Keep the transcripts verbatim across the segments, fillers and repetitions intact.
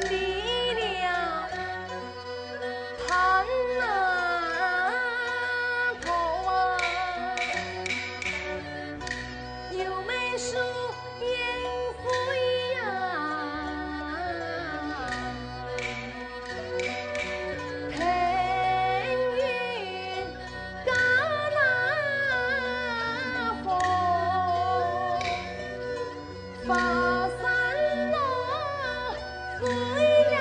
离了潘啊婆啊，又没收烟灰呀。天云 加拿风，发散落水呀。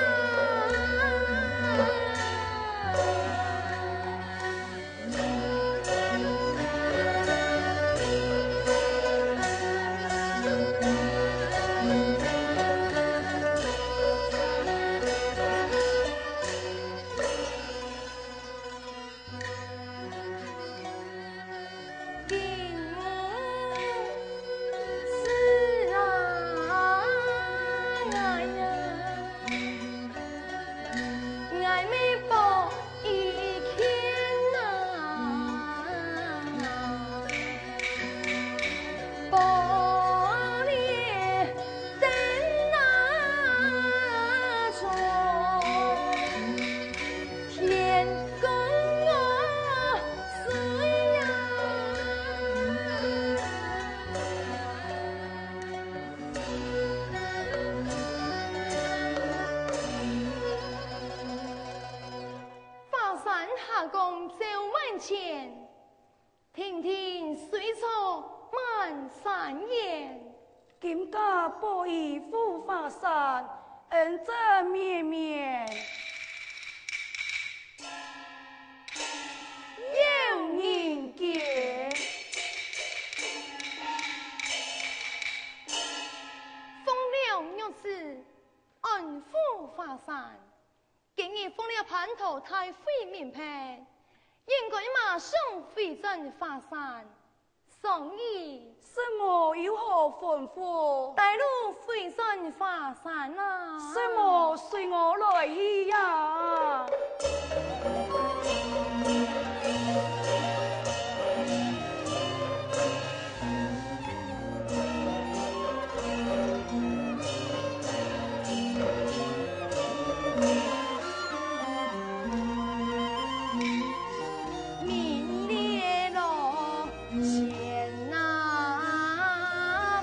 天公啊，水呀！华山下降照万千， 亭亭水草满山岩。金甲宝玉护华山，恩澤綿綿有人間。风流玉指，安护华山。 今日封了蟠桃大会名牌，应该马上回转华山。所以，师母有何吩咐？带路回转华山啊！师母，随我来去呀！ 名列落前那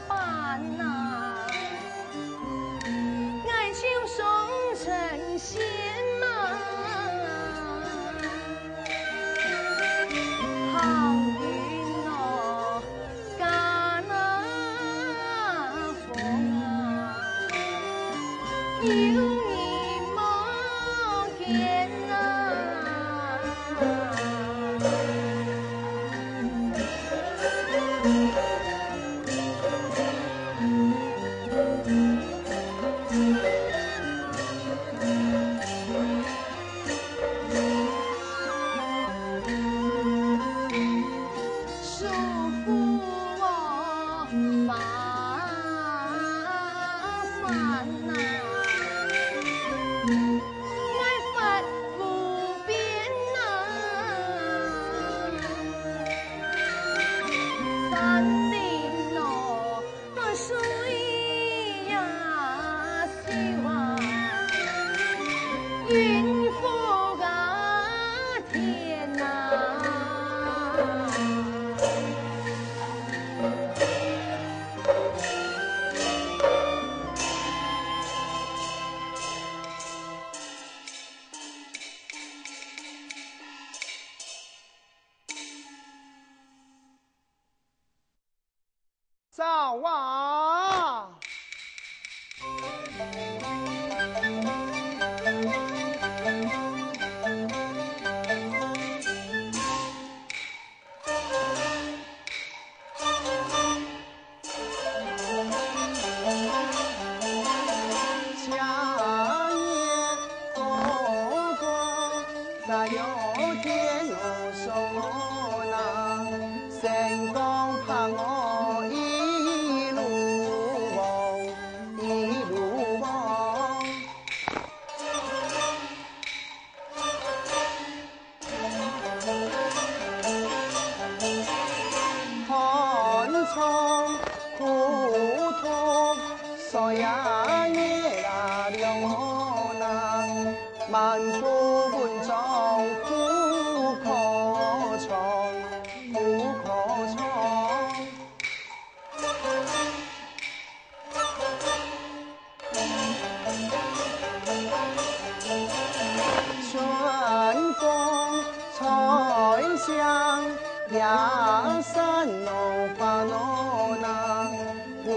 班呐，俺就上成仙嘛。 好运哦，加拿风啊，有你莫见啊。啊，月啊，两岸啊，满腹文章苦可唱，苦可唱。 春光彩香，野山落花落浪，无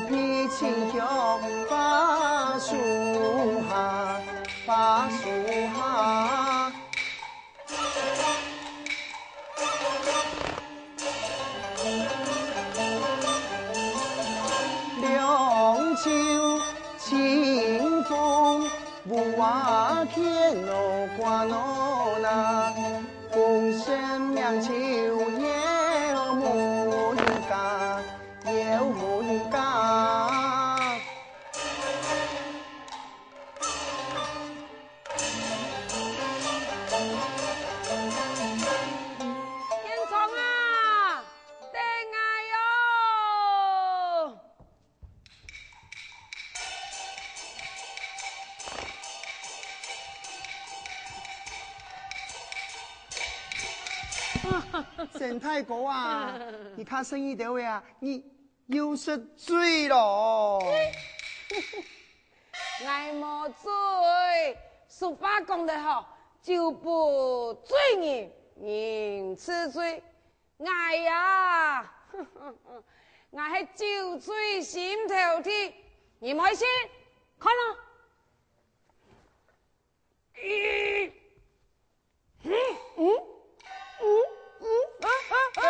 比清香花树下，花树下。 两袖清风，舞啊天罗挂罗啦，风声鸣秋又闻家，又闻家。 燕昌啊，等𠊎喲！沈大哥啊，你較細義兜仔啊，你又食醉咯。𠊎無醉，俗話講得好，酒不醉人人自醉。𠊎呀，𠊎係酒醉心頭低，你毋愛信？看咯！ 嗯，嗯，嗯，嗯，啊，啊，啊，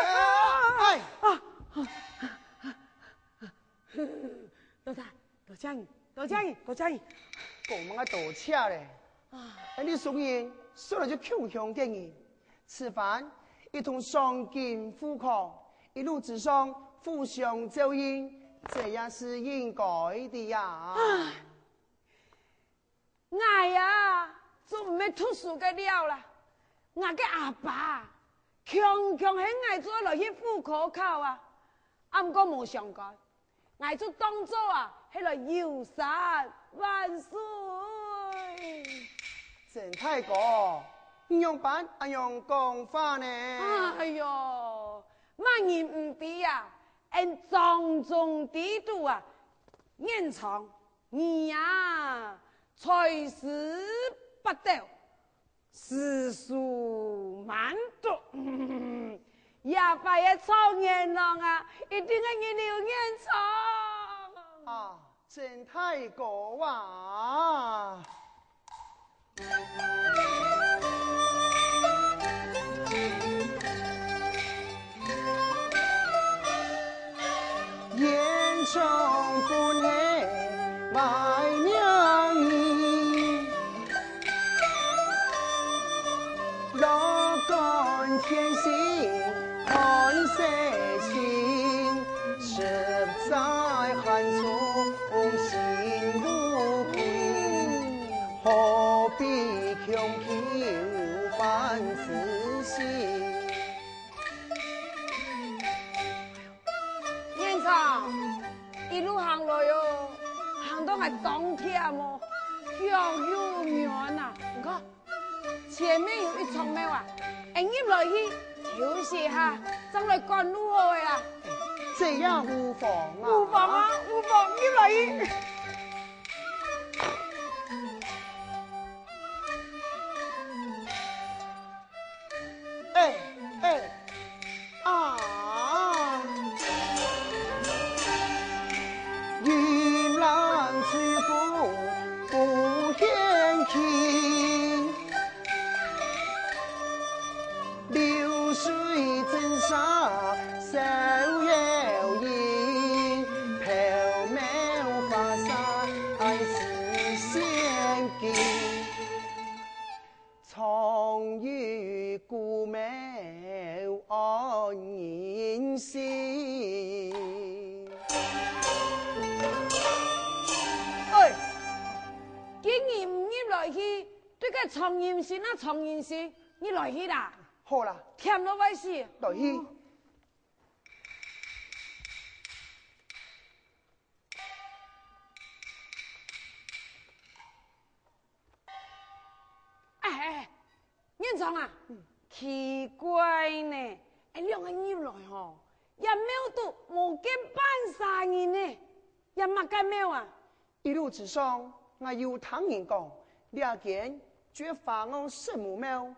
哎，啊，啊，老弟，多謝你，多謝你，多謝你。講麼个多謝咧？啊。哎，你熟人，素來就窮鄉个人，此番一同賞金赴考，一路之上互相照應，這也係應該个呀。唉。 𠊎啊，就毋係讀書个料啦。𠊎个阿爸啊，強強喊𠊎做來去赴科考啊。啊，毋過無相干，𠊎就當做啊，係來遊山玩水。沈大哥，你仰般恁樣講話呢？哎喲，麼人毋知啊，俺掌中之都啊，燕昌 你呀，才識八斗，詩書滿肚，這擺个狀元郎啊，一定係你劉燕昌。啊，沈大哥啊！ 燕昌本係賣糧人，樂觀天性看世情，實在寒窗心無愧，何必強求萬事興。 燕昌，一路行來哦，行到𠊎當悿哦，腳又軟啊。你看，前面有一叢貓啊，𠊎入來去休息下，正來趕路好个啊。這也無妨啊。無妨啊，無妨，入來去。 哎，哎，啊！常有孤貓安人心。哎，今日毋入來去，對該常人心啊，常人心，你來去啦。好啦，甜到會死。來去。院長啊，奇怪呢，哎，兩個入來吼，這廟肚無見半儕人呢，這麼个廟啊？一路之上，𠊎有聽人講，這間就係花園聖母廟，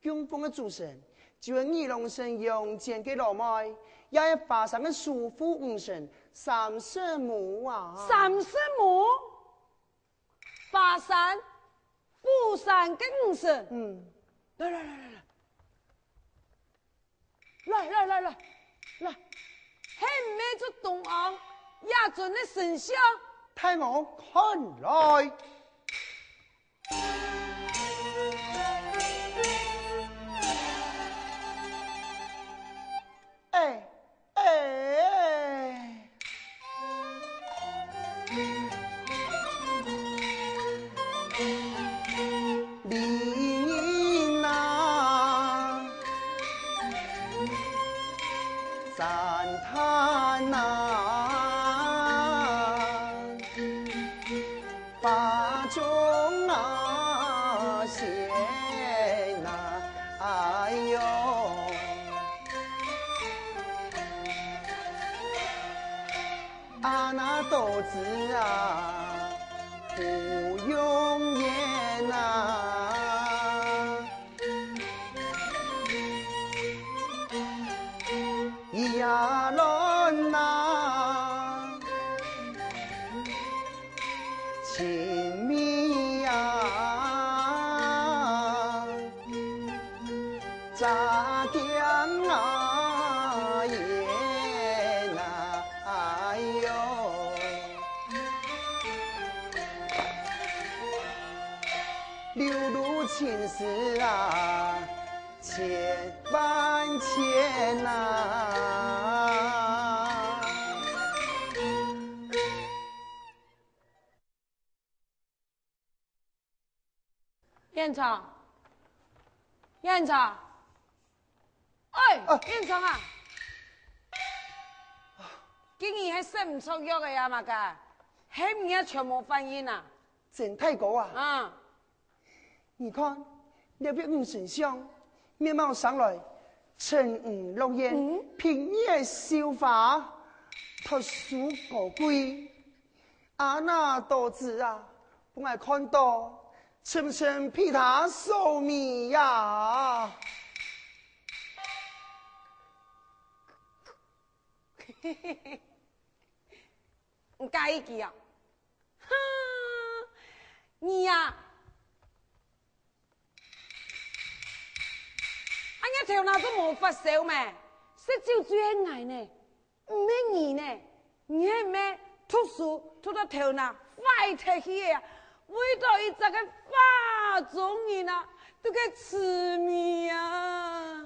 供奉个主神就係二郎神陽間个老妹，也係華山个守護女神三聖母啊。三聖母？ 華山、虎山个女神。嗯。來來來來來。來來來來來。係毋係就中央這尊个神像？待𠊎看來。 哎，哎。院長，院長，哎，啊。院長啊，今日係食毋著藥个呀麼个？係毋係全無反應啊？曾大哥啊，啊。 你看，這位女神像，面貌生來沉魚落雁，嗯。平日繡花，脫俗高貴。啊那多子啊，分𠊎看到，深深被她所迷呀。你介意佢啊？ 哈，你啊，恁樣頭腦都無發燒咩？食酒醉係𠊎呢，毋係你呢。你係毋係讀書讀到頭腦壞忒去个啊？為著一隻个畫中人啊，都該痴迷啊！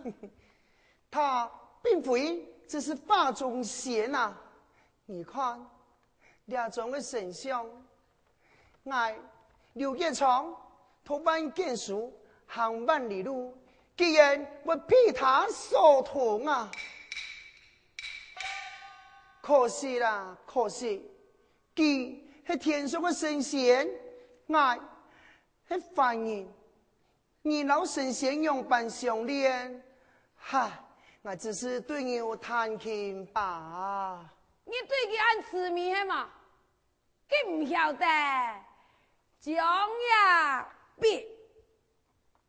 她並非只是畫中仙啊！你看，這種个神像，𠊎劉業昌讀萬卷書，行萬里路，竟然會被她所動啊！可惜啦，可惜，佢係天上个神仙，𠊎係凡人。 你摎神仙仰般相戀？哈，𠊎只是對牛彈琴罷。你對佢恁痴迷係無？佢毋曉得，將這筆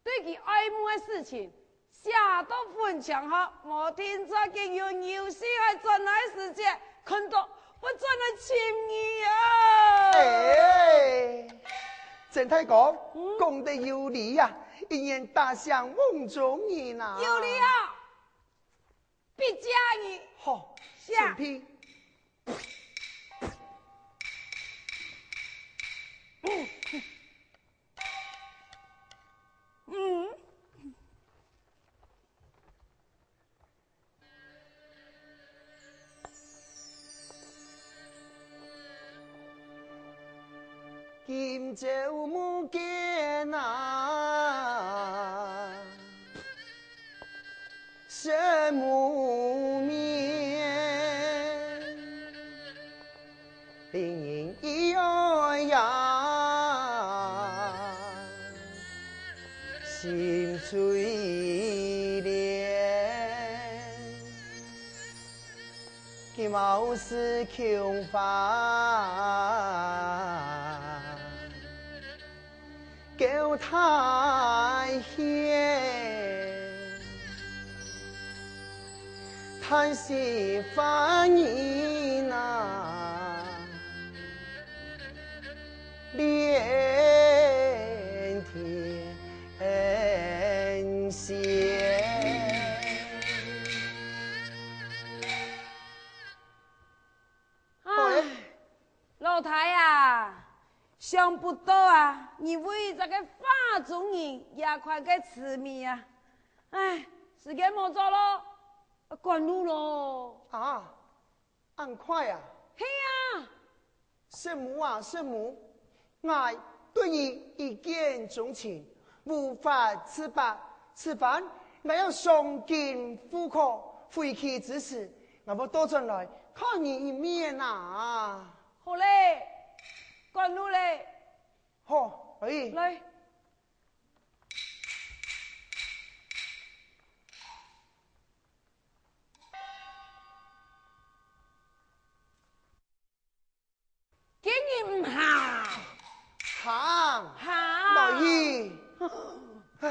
對佢愛慕个事情寫到粉牆下，無定著佢有牛市愛轉來个時節， 看到會轉來尋你啊！哎，曾大哥，嗯？講得有理啊，一言打醒夢中人啊！有理啊！必嫁你！好，是啊。準備。嗯。 今朝無見啊，神母面，令人意外呀。心碎了，今后是琼花 高台县，叹息万年啊，连天谢。 唉，老弟啊，想不到啊，你為一隻个畫中人也款个痴迷啊！唉，時間無早咯，趕路咯。啊，恁快啊！係啊， 師母啊，師母，𠊎對你一見鍾情，無法自拔。此番，𠊎愛上京赴考，回去之時，𠊎會倒轉來看你一面啊！好咧，趕路咧。好，來。來。 今日毋行。行。行。來去。唉。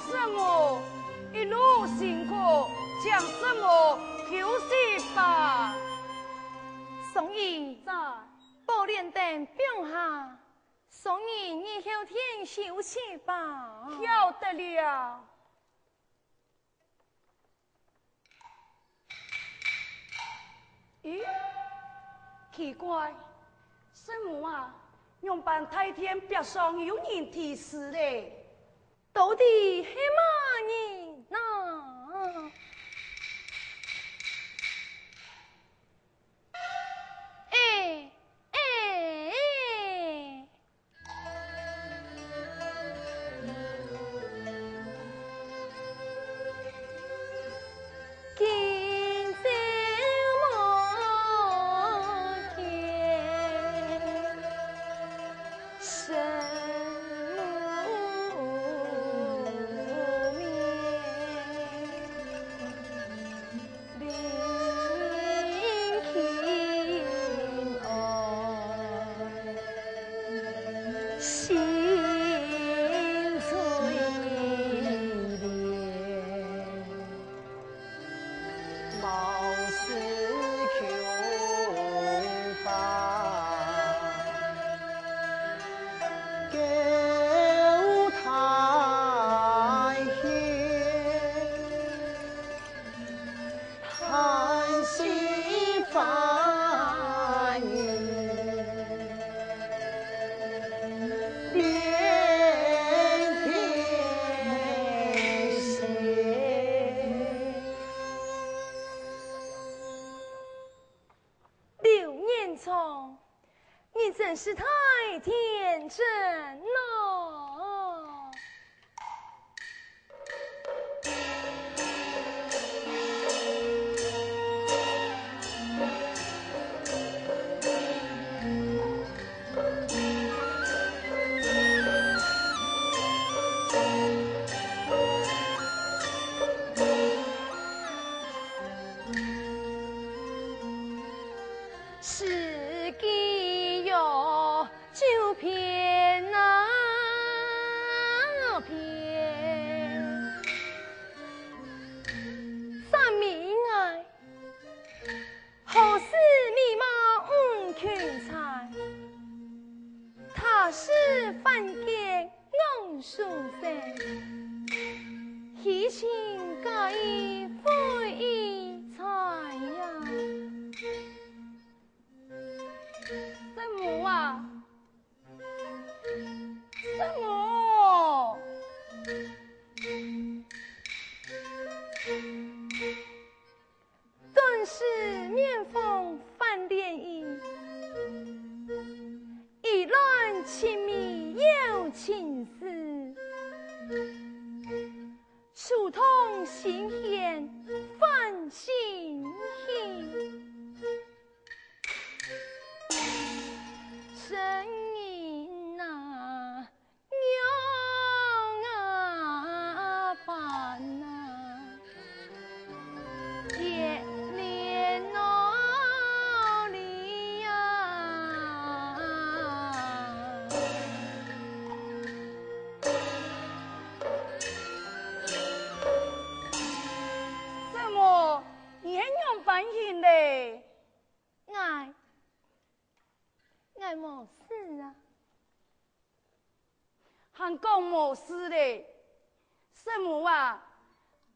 師母，一路辛苦，請師母休息吧。松英，在。寶蓮燈放下，松英，你後天休息吧。曉得了。 咦，奇怪，師母啊，仰般大殿壁上有人題詩咧？到底係麼人啊？欸，欸，欸！ 柳元昌，你真是太天真了。 诗句有九篇哪篇？赞美爱，好似美貌五千才。面風泛漣漪，意亂情迷又情思，触痛心弦泛星稀。真人啊， 仰啊办啊，别离哪里呀？师母，你係仰般形咧？ 𠊎，𠊎無事啊。還講無事咧？師母啊，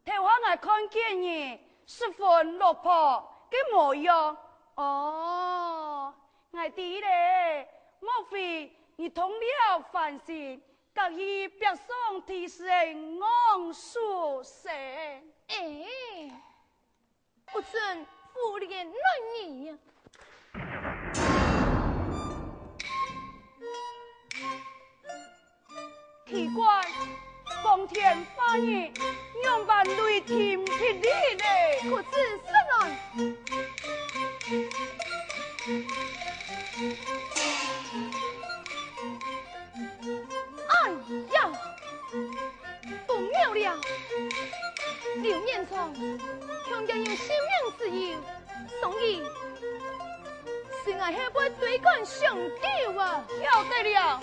頭下𠊎看見你十分落魄个模樣。哦，𠊎知咧，莫非你動了凡心，隔去壁上題詩个昂首生？哎， 不准胡言亂語。奇怪，光天化日，仰般雷霆霹靂咧？可知實來？ 哎呀，不妙了！劉延昌強調有性命之憂，所以，使𠊎後背追趕上吊啊！曉得了。